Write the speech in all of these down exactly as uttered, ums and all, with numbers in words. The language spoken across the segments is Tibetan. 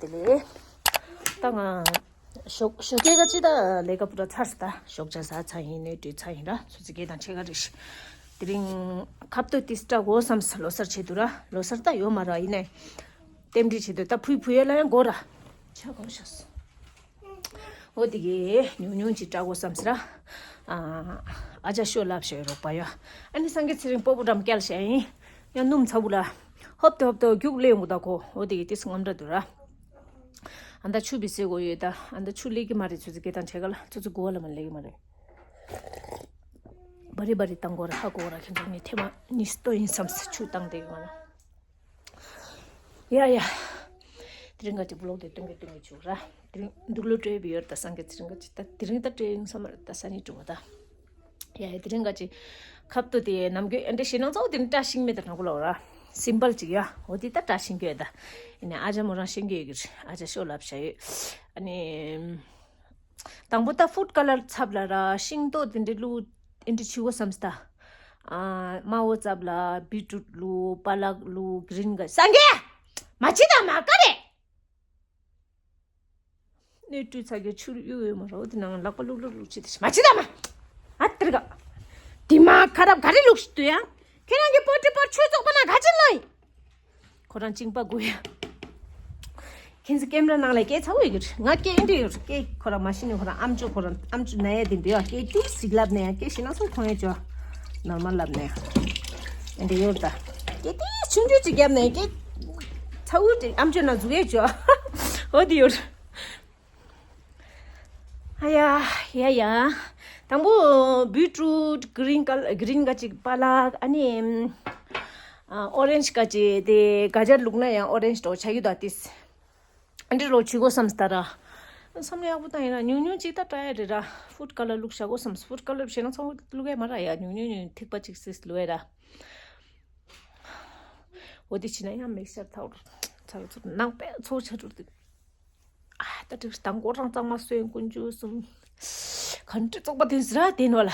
དེ་ལས་ད་ང་ཞོགས་ཞོགས་ཀས་ཀ་ཅི་ད་ལས་ཀ་པུ་ར་ཚར་སོང་། ད་ཞོགས་ཇ་ཟ་ཚར་ཡིན། ནས་དྲོས་ཚར་ཡིན་ར། ཆུ་ཚོད་བརྒྱད་དང་ཕྱེད་ཀ་རེད་ཤག་དེ་རིང་ཁབ་ཏོ་ཏིས་སྐྲ་དགོས་བསམས། ལོ་གསར་ཆེད་དུ་ར། ལོ་གསར་ད་ཡོད་མ་ར། ཡིན་ནའི་རྟེན་འབྲེལ་ཆེད་དུ་ད་ཕུལ་ཕུལ་ཡ་ལ་ཡང་དགོས་ར། ཆ་གང་ཤག་སོང་། འོ་དེ་གས་ཉུང་ཉུང་ཅིག་སྐྲ་དགོས་བསམས་ཟེར་ར། ཨ་ཨ་ཅག་ཤོ་ལབ་ཤོ་རོགས་པ་ཡོད། ཨ་ནི་སངས་རྒྱས་ཚེ་རིང་སྤོ་བོ་འགྲམ་བསྐྱལ་ཤ་ཡིན། ཡང་སྣུམ་ཚ་བུ་ལ་ཧོབ་ཏེ་ཧོབ་ཏེ་རྒྱུགས་ལེན་འོང་གི་ད་ཁོ། འོ་དེ་གས་ཏིས་ངམ་འདྲ་འདུག་ར། ཨ་ད་ཆུ་བི་སེ་གོ་ཡོད་ད། ཨ་ད་ཆུ་ལེགས་ཀྱི་མ་རེད། ཆུ་ཚོད་བརྒྱད་དང་ཕྱེད་ཀ་ལ། ཆུ་ཚོད་དགུ་པ་ལ་མ་ལེགས་ཀྱི་མ་རེད། བ་རི་བ་རི་བཏང་དགོས་ར། ཧ་གོ་ར། ཁྱེད་ཚོ་ནི་ཐེངས་མ་གཉིས་ལྟོ་ཡིན་བསམས། ཆུ་བཏང་བསྡད་ཡོད་ང་ལ། ཡ་ཡ། དེ་རིང་ག་ཅིག་བི་ལོག་དེ་སྟོན་གི་སྟོན་གི་བྱུང་ར། དེ་རིང་འདུག་ལོ་སྤྲོད་པའི་ཡོད་ད། སངས་རྒྱས་ཚེ་རིང་ག་ཅིག་ད་དེ་རིང་ད་སྤྲད་ཡིན་བསམ་མ་རེད་ད། སང་ཉིན་བྱུང་བ་ད། ཡ་ཡ། དེ་རིང་ག་ཅིག་ཁབ་ཏོ་དེ་ནམ་རྒྱུན་ཨེ་འདྲ་ཞེ་ནང་ཚོ་དེ་རིང་བཀྲ་ཤིས་མེད་ད་ནང་པོ་ལ་ར། སིམ་པལ་ཅིག་ཡ། འོ་དེ་ད་བཀྲ་ཤིས་གི་ཡོད་ད། ཡིན་ནའི་ཨ་ཅག་མོ་རང་ཤེས་གི་ཡོད་གི་རེད། ཨ་ཅག་ཤོ་ལབ་ཤ་ཡོད། ཨ་ནི། དང་པོ་ད་ཧྥུཌ་ཀ་ལར་ཚབ་ལ་ར་ཤིང་ཏོག་དེ་འདྲ་བླུགས། དེ་འདྲ་བྱེད་དགོས་བསམས་ད། ཨ་དམར་པོ་ཚབ་ལ་བི་ཊི་རུཊ་བླུགས། པ་ལག་བླུགས། གི་རིན་ག་སངས་རྒྱས། མ་བྱེད་དང་མ་ག་རེ། སྣོད་བཀྲུས་ཚར་གྱི་ཆུ་གཡུག་ཡོད་མ་རེད། འོ་དེ་ནང་ལག་པ་བླུགས་བླུགས་བླུགས་བྱེད་དེ། མ་བྱེད་དང་མ། ཨ་ཏིར་ག་དེ་མ་ཁ་རབ་ག་རེ་བླུགས་ཤི་འདུག་ཡ། ཁྱེད་རང་གི་པོ་ཏི་པར་ཆོས་ཚོགས་པ་ན་ག་ཅི་ལོས། ཁོ་རང་གཅིན་པ་དགོས་ཡ། ཁྱེད་ཚོ་ཀེམ་ར་ནང་ལ་སྐད་ཚ་བོ་ཡོད་གི་རེད། ང་སྐད་འདི་འདྲ་ཡོད་རེད། སྐད་ཁོ་རང་མ་ཤི་ནས་ཁོ་རང་ཨམ་ཅོག་ཁོ་རང་ཨམ་ཅོག་ན་ཡ་དེ་འདྲ་ཡོད། སྐད་ཏུ་ཟིག་ལབ་ནས་ཡ། སྐད་ཤི་ན་སོང་མཐོང་ཡ་ཅོ། ནོར་མལ་ལབ་ནས་ཡ། འདི་ཡོད་ད། སྐད་དེ་ཆུང་ཆུང་ཅིག་བརྒྱབ་ནས་སྐད་ཚ་བོ་དེ་ཨམ་ཅོག་ན་ཟུག་ཡ་ཅོ། འོ་དེ་ཡོད་རེད། ཨ་ཡ་ཡ་ཡ། དང་པོ་བི་ཊི་རུཊ། གི་རིན་ཀ་ལ་གི་རིན་ག་ཅིག་པ་ལག་ཨ་ནི་ཨ་ཨོ་རེན་ཇི་ག་ཅིག་དེ་ག་ཇར་བླུགས་ན་ཡང་ཨོ་རེན་ཇི་འདྲ་བོ་ཆགས་ཀྱི་འདུག་ཨ། ཏིས་ཨ་འདྲི་རོགས་བྱེད་དགོས་བསམས་ད་ར། བསམ་བློ་ཡག་པོ་བཏང་ཡིན་ར། ཉུང་ཉུང་ཅིག་ད་བཀྲ་ཡ་རེད་ར། ཧྥུཌ་ཀ་ལར་བླུགས་བཞག་དགོས་བསམས། ཧྥུཌ་ཀ་ལར་བྱས་ན་ཚ་བོ་བླུགས་ཡ་མ་ར་ཡ། ཉུང་ཉུང་ཉུང་ཐིགས་པ་ཅིག་སིས་བླུགས་ཡ་ར། འོ་དེ་བྱས་ན་ཡང་མིག་ཤར་ཐག་རུ་ཚ་རུ་ཚུར་ནང་པའི་ཚོ་ཆ་རུ་དེ། ཨ་ད་དྲི་དང་གོ་རང་གཙང་མ་སོན་ཀུན་ཅུ་གསུམ། ག་འདྲ་བཙོག་པ་དེ་ཟེར་ར་དེ་ནོ་ལ།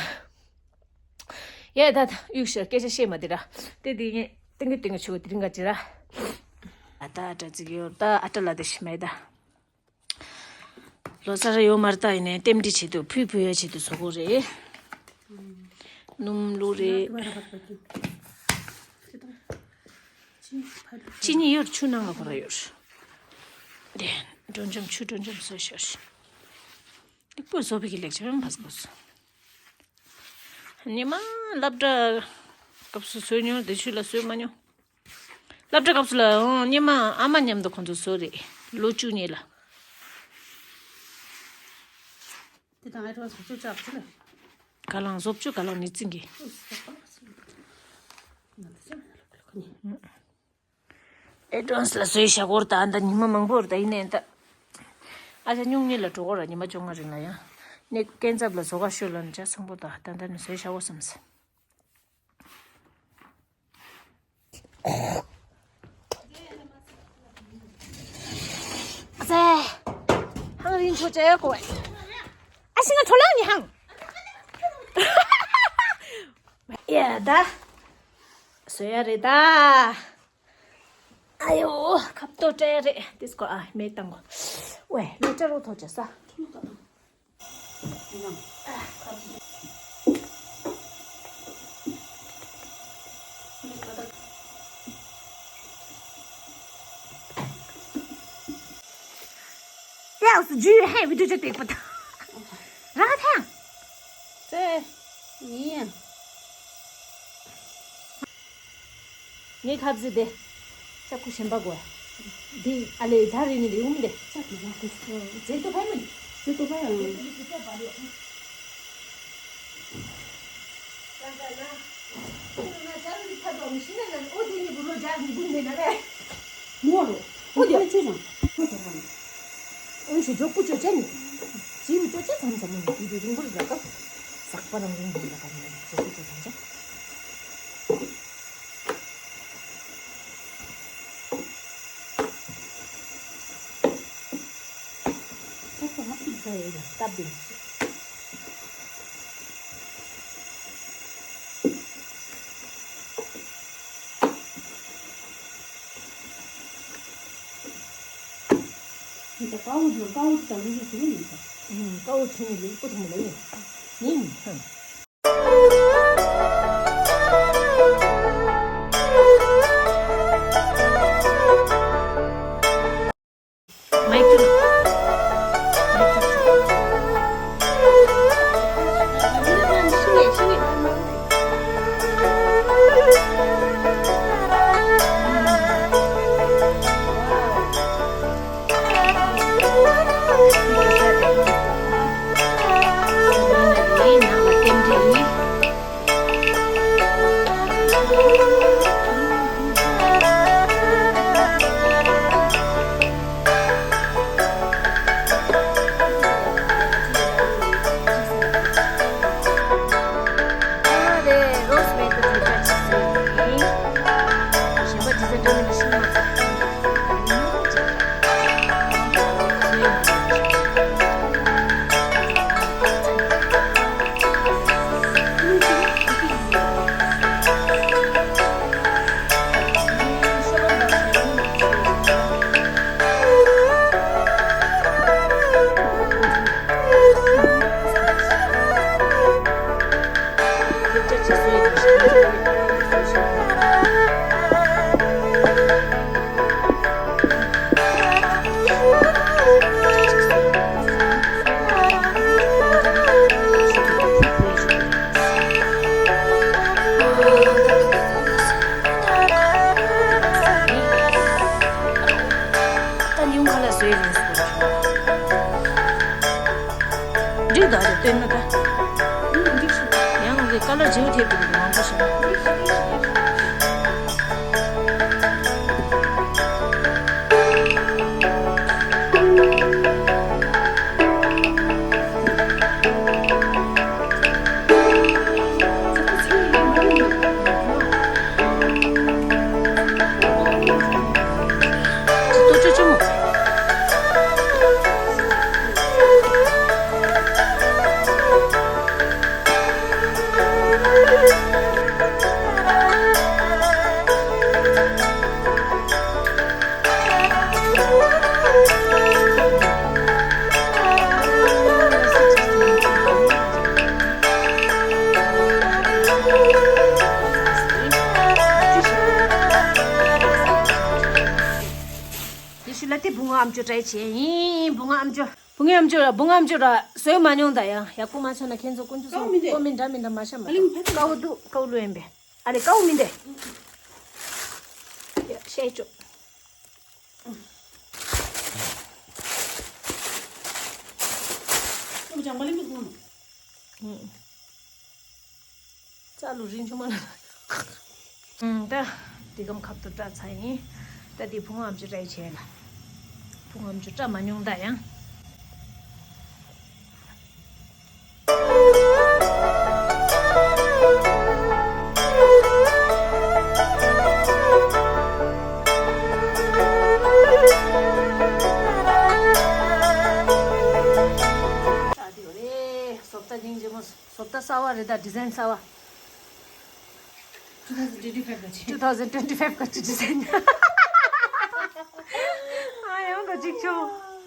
ཡ་ད་ད་གཡུག་ཤར་སྐད་ཆ་བཤད་མ་དེ་ར། དེ་དེ་ངས་ཏིང་གི་ཏིང་གི་ཆུ་དེ་རིང་ག་ཅི་ར། ཨ་ད་ཨ་ཏྲ་ཅིག་ཡོད་ད། ཨ་ཏྲ་ལ་དེ་ཤི་མེད་ད། ལོ་གསར་ཡོད་མ་རེད་ད། ཡིན་ནའི་རྟེན་འབྲེལ་ཆེད་དུ་ཕུལ་ཕུལ་ཡ་ཆེད་དུ་བཟོ་དགོས་རེད། སྣུམ་བླུགས་རེད། ཅི་ནི་ཡོད། ཆུ་ནང་ལ་ཁོ་ར་ཡོད། དེ་འགྲོ་འཇམ་ཆུ་འགྲོ་འཇམ་བཟོས་ཤོར། ལེགས་པོ་བཟོ་བའི་གི་ལེགས་ཆ་མེད་པ་བཟོས། ཉི་མ་སློབ་གྲྭ་སྐབས་སུ་བཟོས་མྱོང་། དེ་ཆུ་ལ་བཟོས་མ་མྱོང་། སློབ་གྲྭ་སྐབས་སུ་ལ་ཨང་། སྙེ་མ་ཨ་མ་མཉམ་དུ་ཁོང་ཚོ་བཟོ་རེད། ལོ་བཅུ་གཉིས་ལ། དེ་དང་ཨེ་ཊོ་བ་བཟོ་བཅུ་ལྕགས་ཚུལ། ག་ལང་བཟོ་བཅུ་ག་ལང་ནི་ཙིང་གི། ཨེ་ཊོ་བ་ལ་བཟོས་བཞག་གོ་ར། ད་ཨ་ད་ཉི་མ་མང་པོ་ར། ད་ཡིན་ནའི་ད་ཨ་ཅག་སྨྱུང་གནས་ལ་འགྲོ་གོ་ར། ཉི་མ་བཅོ་ལྔ་རིང་ལ་ཡང་ནས་སྐས་འཛབ་ལ་བཟོ་ག་ཤོད་ལ་ནི་ཅག་ཚང་པོ་ད་ད་ད་ནི་བཟོས་བཞག་གོ་བསམ་སེ། ཨ་ཙི། ཧང་རིན་ཆོ་ཅེ་གོ། ཨ་ཤི་ང་ཁྲོ་ལང་ནི་ཧང་། ཡ་ད། བཟོ་ཡ་རེད་ད། ཨ་ཡོ། ཁབ་ཏོ་སྤྲད་ཡ་རེད། དེ་སྐོར་ཨ་མེ་བཏང་གོ། ཝེ་མེ་སྤྲད་རོགས་ཐོག་ཅེ་ས། ཡ་སུ་ཇུ་ཧེ་བི་ཌིའོ་ཅོ་ཏེག་པ་ད། ར་ཐང་། ཙེ། ཡིན། ངའི་ཁབ་ཟི་དེ། ཅ་ཁུ་ཞན་པ་གོ། འདི་ཨ་ལེ་ད་རེ་ནི་རེ་འུམ་དེ། ཅ་ཁུ་ཡ་ཁུ། ཛེ་ཏོ་ཕའི་མ་ནི། ཛེ་ཏོ་ཕའི་ཡང་། ཛེ་ཏོ་ཕའི་བ་རེ། ཀྱང་ཀ་ན། ཁོ་ན་ཅ་རུ་རི་ཁ་དོ་མི་ཤི་ན་ན་ཨོ་དེ་ནི་བུ་རོ་ཇ་ནི་བུ་མེ་ན་རེ། ངོ་རོ། ཨོ་དེ་ཨ་ཅེ་ཅང་། ཁོ་དེ་རང་། ཨོ་ཞུ་ཇོ་ཀུ་ཅོ་ཅ་ནི། ཇི་བུ་ཅོ་ཅ་ཙམ་ཙམ་མོ་ནི་དུ་རིང་པོ་རི་ལ་ཀ། ཟག་པ་རང་རིང་པོ་རི་ལ་ཀ་ནི་ཇོ་ཀུ་ཅོ་ཙམ་ཅ། དཀར་པོ་དང་དཀར་པོ་དང་ལུས་པོ་དེ་ནི་ཡིན་ས། ཨུམ། དཀར་པོ་ཆུང་ངུ་ལུས་པོ་ཐུང་ངུ་ལ་ཡིན། ཡིན། ཧུམ། མའིག་ཏུ། མའིག་ཏུ། ད་ཉུང་ཁ་ལ་བཟོས་རེད་ཟེར་གྱི་འདུག་འགྲིག་འདུག་རེད་སྟོན་ན་ད། ཡང་གི་ཀ་ལར་བརྗེ་པོ་ཐེབས་འདུག་མང་པོ་ཞིག་དེ་ཤི་ལ་དེ་བུང་བ་ཨམ་ཅོག་ཏྲའི་བྱས་ཡིན། བུང་བ་ཨམ་ཅོག་བུང་བ་ཨམ་ཅོག་ར་བུང་བ་ཨམ་ཅོག་ར་བཟོས་མ་མྱོང་ད་ཡང་ཡག་པོ་མ་ཆགས་ན་ཁྱེད་ཚོ་དཀོན་མཆོག་གསུམ་ཀོ་མེན་འདྲ་མི་འདྲ་མ་བཤད་མ་ཐུབ། དཀའ་བོ་འདུག་དཀའ་བོ་ལོས་ཡིན་པས། ཨ་ལེ་དཀའ་བོ་མིན་ཏེ། ཡ་ཤེས་ཆོག་ཀྲུང་ལྗང་པ་ལེན་པའི་སྒོ་ནས། རྩ་ལུ་རིན་ཆུང་མ་ལ། ད་འདི་གམ་ཁབ་ཏུ་བཀྲ་ཚ་ཡིན། ད་འདི་བུང་ཨམ་ཅོག་ཏྲའི་བྱས་ལ། བུང་ཨམ་ཅོག་ཏྲ་མ་མྱོང་ད་ཡང་། བཟོ་ལྟ་སྙིང་རྗེ་མོ། བཟོ་ལྟ་གསར་བ་རེད་ད། ཌི་ཛའིན་གསར་བ། two thousand twenty-five ག་ཅི། two thousand twenty-five ག་ཅི་ཌི་ཛའིན། ཨ་ཡང་ག་ཅིག་ཆོ།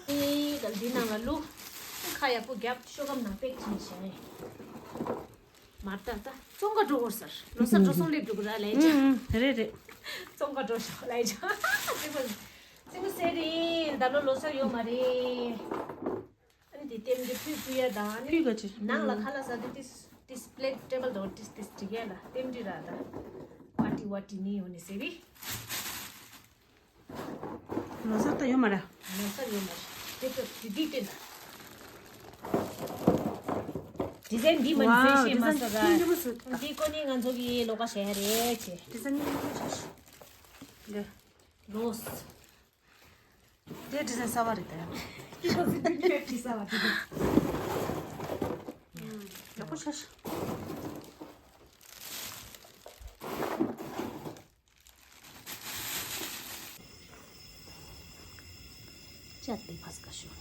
ཨེ་ག་འདི་ནང་ལ་བླུག་ཁ་ཡག་པོ་རྒྱབ། ཤོག་སྒམ་ནང་པེག་བྱིན་བྱས་ནས། མར་ད་ད་ཙོང་ཁ་འགྲོ་དགོས་ཟེར། ལོ་གསར་འགྲོ་སོང་སླེབས་འགྲོ་གི་ར་ལས་ཅི། ཨུ་ཨུ་རེད་རེད། ཙོང་ཁ་འགྲོ་ཤོག་ལས་ཅི། ཙི་གུ་ཙི་གུ་ཟེར་རེད། ད་ལོ་ལོ་གསར་ཡོད་མ་རེད། ཨ་ནི་དེ་ལྟེམ་དེ་ཕུད་ཕུད་ཡ་དང་ཨ་ནི་ཕུད་ག་ཅི། ནང་ལ་ཁ་ལག་ཟ་དུས་ཏིས་ཏིས་པླེ་ཊི་ཊེ་བལ་དང་ཏིས་ཏིས་སྒྲིག་ཡ་ལ་ལྟེམ་དེ་ར་ད། པར་ཊི་ཝར་ཊི་ནི་ཡོང་ནི་ཟེར་རེད། ལོ་གསར་ད་ཡོད་མ་རེད། ལོ་གསར་ཡོད་མ་རེད། དེ་ཚོ་དེ་དུས་དེ་ལ། ཌི་ཛའིན་འདི་མ་ནི་བཟོས་ཤེས་མ་ཟེར་ར། འདི་ཀོ་ནི་ང་ཚོ་གི་ལོ་ག་ཞེ་རེད་ཅེ། ཌི་ཛའིན་ལོས། དེ་ཌི་ཛའིན་གསར་བ་རེད་དེ། ཌི་ཛའིན་གསར་བ་དེ། ཡག་པོ་ཆགས། ཅག་དེ་ཕ་སྐད་ཤོད།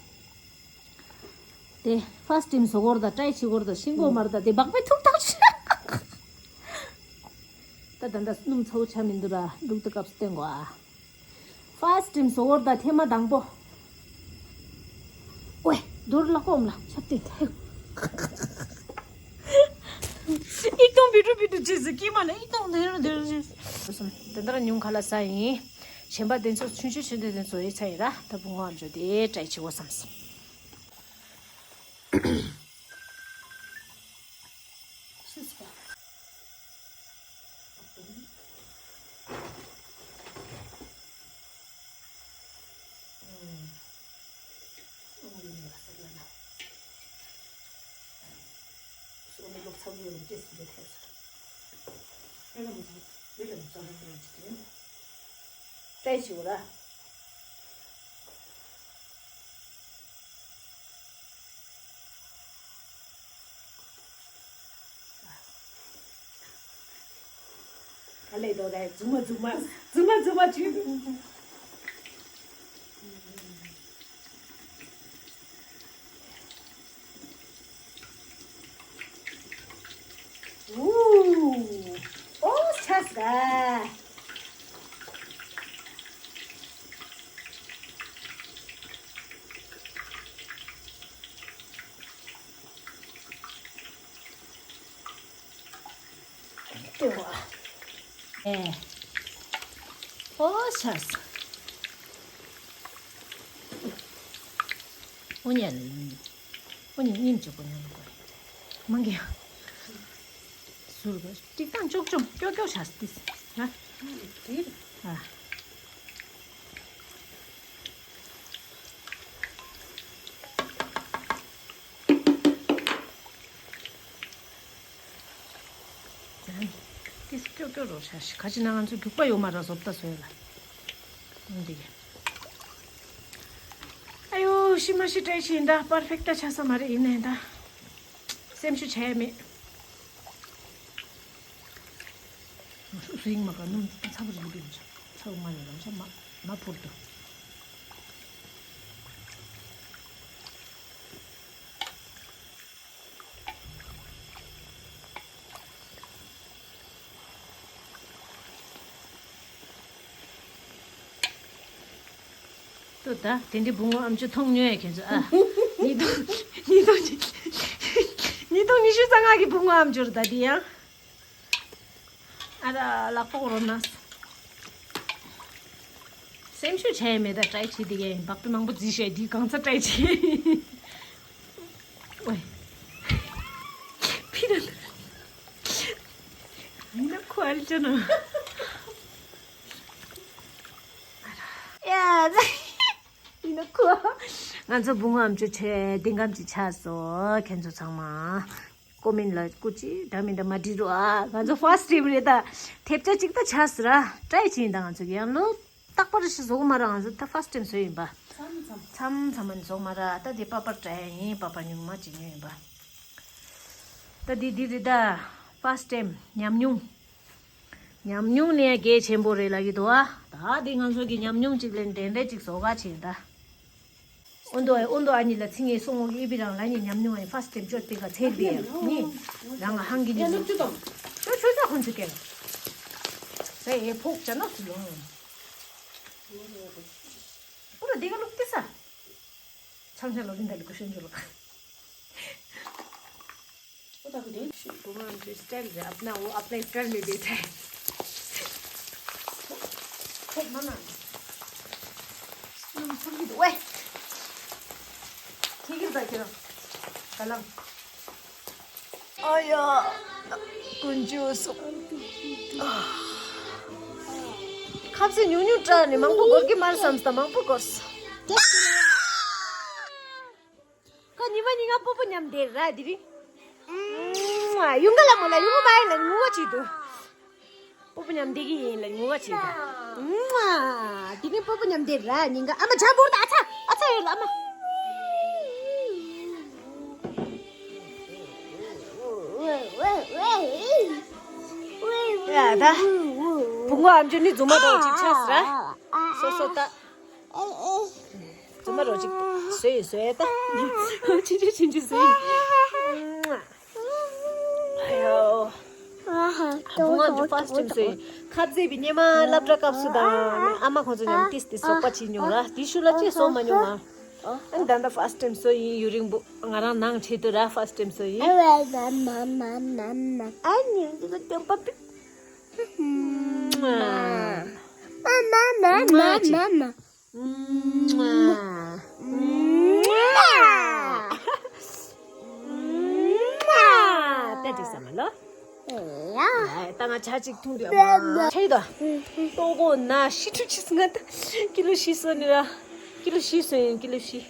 དེ་ཕ་སི་ཊི་ཊེམ་བཟོ་གོ་ར་ད་ཊྲའི་བྱེད་གོ་ར་ད་ཤིང་གོ་མ་ར་ད་དེ་སྦག་པའི་ཐུག་ཐག་ཆོད། ད་ད་ད་སྣུམ་ཚ་བོ་ཆ་མི་འདུག་ར་འདུག་ད་སྐབས་སུ་བསྟན་གོ་ཨ། ཕ་སི་ཊི་ཊེམ་བཟོ་གོ་ར་ད་ཐེངས་མ་དང་པོ། རྡོར་ལ་ཀོམ་ལ་ཆབ་ཏེ་ཐལ། ཨིག་ཏོང་བི་ཏུ་བི་ཏུ་ཅེས་སུ་ཀི་མ་ལ་ཨིག་ཏོང་དེ་རུ་དེ་རུ་ཅེས། དེ་འདྲ་ཉུང་ཁ་ལ་ས་ཡིན། གཞན་པ་དེ་ཚོ་ཆུང་ཆུང་ཆུང་དེ་དེ་ཚོ་ཡི་ཚ་ཡིན་ར། ད་བུ་ངོ་ཨམ་ཅོ་དེ་ཏྲའི་ཆེ་བོ་བསམ་སོང་། ཏྲའི་ཆེ་བོ་ར། ག་ལེ་དོ་རེ། རྫུན་མ་རྫུན་མ་རྫུན་མ་རྫུན་མ་བྱོས། ཨོ། ཨོ་ཆས་ག་ལྟེ་བ། ཨེ། ཨོ་ཆས། ཨོ་ཉལ། ཨོ་ཉལ་ཉིམ་གཅིག་པོ་ཉལ་དགོས། མང་གི་ཡ། ཟུར་ག་ཏིག་ཏང་ཅོག་ཅོག་ཀྱོག་ཀྱོག་ཆས་ཏིས། ཨ། ཨ། ཏིས་ཀྱོག་ཀྱོག་རོགས་ཆ་ཤི། ག་ཅི་ན་ང་ཚོ་རྒྱུག་པ་ཡོད་མ་ར་བཟོ་ལྟ་བཟོས་ལ། འདི་གི། ཨ་ཡོ་ཤི་མ་ཤི་ཏྲའི་ཤི་ཡིན་ད། པར་ཕེག་ཏ་ཆ་ས་མ་རེད། ཡིན་ནའི་ད། སེམས་ཤུགས་ཆེ་མེད། སུ་སུ་ཡིན་མ་ག་ནུམ་ཚ་པོ་རིག་པིན་ཆ་ཚ་པོ་མ་ཡོད་རང་ཆ་མ་མ་ཕུར་དུ། ཏོ་ད་དེ་འདྲའི་བུ་མོ་ཨམ་ཅོ་མཐོང་མྱོང་ཡ་ཁྱེད་ཚོ་ཨ། ཉིས་སྟོང་ཉིས་སྟོང་ཉིས་སྟོང་ཉི་ཤུ་རྩ་ལྔ་གི་བུ་མོ་ཨམ་ཅོ་རེད་ད་འདི་ཡང་། ཨ་ར་ལག་པོག་རོ་ན། སེམས་ཤུགས་ཆེ་མེད་ད། ཏྲའི་ཆེ་དེ་གའི་བག་པི་མང་པོ་རྫི་ཤེས་དེ་གང་ཚ་ཏྲའི་ཆེ། ཨོའི། ཕི་ན། མི་ན་ཁོ་ཨལ་ཅོ་ན། ཡ། ཡིན་ན་ཁོ། ང་ཚོ་བུ་མོ་ཨམ་ཅོ་ཆེ་འདི་གམ་ཅིག་ཆགས་སོ་ཁྱེད་ཚོ་ཚང་མ། ཀོ་མེན་ལ་སྐུ་ཅི་འདྲ་མི་འདྲ་མ་བྲིས་རོགས་ཨ། ང་ཚོ་ཕར་སི་ཊི་ཊེམ་རེད་ད། ཐེབས་ཆ་གཅིག་ད་ཆགས་སི་ར། ཏྲའི་ཆེ་ཡིན་ད། ང་ཚོ་གི་ཡང་ལོ་རྟག་པར་ཞིག་བཟོ་གི་མ་ར། ང་ཚོ་ད་ཕར་སི་ཊི་ཊེམ་བཟོས་ཡིན་པ། མཚམས་མཚམས་མཚམས་མཚམས་ནི་བཟོ་མ་ར། ད་དེ་པ་པར་ཏྲའི་ཡིན། པ་པར་ཉུང་མ་ཅིག་ཉོས་ཡིན་པ། ད་དེ་དེ་རེད་ད། ཕར་སི་ཊི་ཊེམ་ཉམས་མྱོང་། ཉམས་མྱོང་ནི་གལ་ཆེན་པོ་རེད་ལབ་ཀྱི་འདུག་ཨ། ད་དེ་ང་ཚོ་གི་ཉམས་མྱོང་ཅིག་ལས་འདྲེན་འདྲེ་ཅིག་བཟོ་ག་བྱེད་ད། ཨོ་འདུག་ཨ། ཨོ་འདུག་ཨ་ནི་ལ་ཚིག་ངེས་སོང་ངོ་གི་ཨི་བི་རང་ལ་ནི་ཉམས་མྱོང་ཨ་ནི་ཕར་སི་ཊི་ཊེམ་ཅོ་ཏི་ག་ཚེ་བི་ཡ་ནི་རང་ང་ཧང་གི་ནི་ལུག་ཅུ་དང་ཅོ་ཆོས་ཚ་ཁོང་ཚོ་སྐད་ལ་ཟེ་ཨེ་ཕོག་ཅ་ན་སུ་ལོང་། ཨོ་ར་དེ་ག་ལུག་ཏི་ས། छम छम लोग इंदर को शेंजो लोग। वो तो कुछ भगवान के स्टाइल है, अपना, वो अपने स्टाइल में बैठा है। खूब मना। हम सब भी दुआ। ठीक है, बाकी कलम। ཨ་ཡ། ཀུན་སྤྱོད་སོགས། ཁབ་ཟས་ཉུང་ཉུང་སྤྲད་ནས་མང་པོ་འགོར་གི་མ་རེད་བསམ་སྟངས་མང་པོ་འགོར་སོང་། ཁ་ཉི་མ་ཉི་ང་སྤོ་སྤོ་མཉམ་བསྡད་ར་དེ་རིང་། ཡུང་ག་ལ་མོ་ལ་ཡུང་མ་ཡིན་ལ་ངུ་བ་བྱེད་དོ། སྤོ་སྤོ་མཉམ་བསྡད་ཀྱི་ཡིན་ལ་ངུ་བ་བྱེད་དོ། དེ་རིང་སྤོ་སྤོ་མཉམ་བསྡད་ར་ཉིན་ག་ཨ་མ་ཇ་འབུར་ད་ཨ་ཚ་ཨ་ཚ་ཡོད་ལ་ཨ་མ། ཡ་ད། བུ་མོ་ཨམ་ཅོ་ནི་རྫུན་མ་འདྲ་བོ་ཅིག་ཆགས་སི་ར། སོ་སོ་ད། རྫུན་མ་འདྲ་བོ་ཅིག་བཟོས་ཡིན་བཟོས་ད། ཆུང་ཆུང་ཆུང་ཆུང་བཟོས་ཡིན། ཨ་ཡོ། བུ་མོ་ཨམ་ཅོ་ཕར་སི་ཊི་ཊེམ་བཟོས་ཡིན། ཁ་ཟས་པའི་སྙེ་མ་སློབ་གྲྭ་སྐབས་སུ་དང་ཨ་མ་ཁོང་ཚོ་མཉམ་ཏིས་ཏིས་བཟོ་པ་བྱེད་མྱོང་ར། དེ་ཤུལ་ལ་ཅིག་བཟོ་མ་མྱོང་ང་། ཨ་ད་ད་first time སོ་ཡིན། ཡུན་རིང་པོ་ང་རང་ནང་ཆེད་དུ་ར་first time སོ་ཡིན། ཨ་ནི་འདི་ལ་དེ་པ་པི། ད་འགྲིག་ས་མ་ལོ། ད་ང་ཇ་གཅིག་འཐུང་དུས་ཨ་མ་ཆ་ཡི་དོ། ལྟོ་གོ་ན་ཤི་ཁྲུ་ཆི་སི་ང་ད་ཀི་ལོ་ཤི་སོ་ནི་ར། ཀི་ལོ་ཤི་སོ་ཡིན། ཀི་ལོ་ཤི།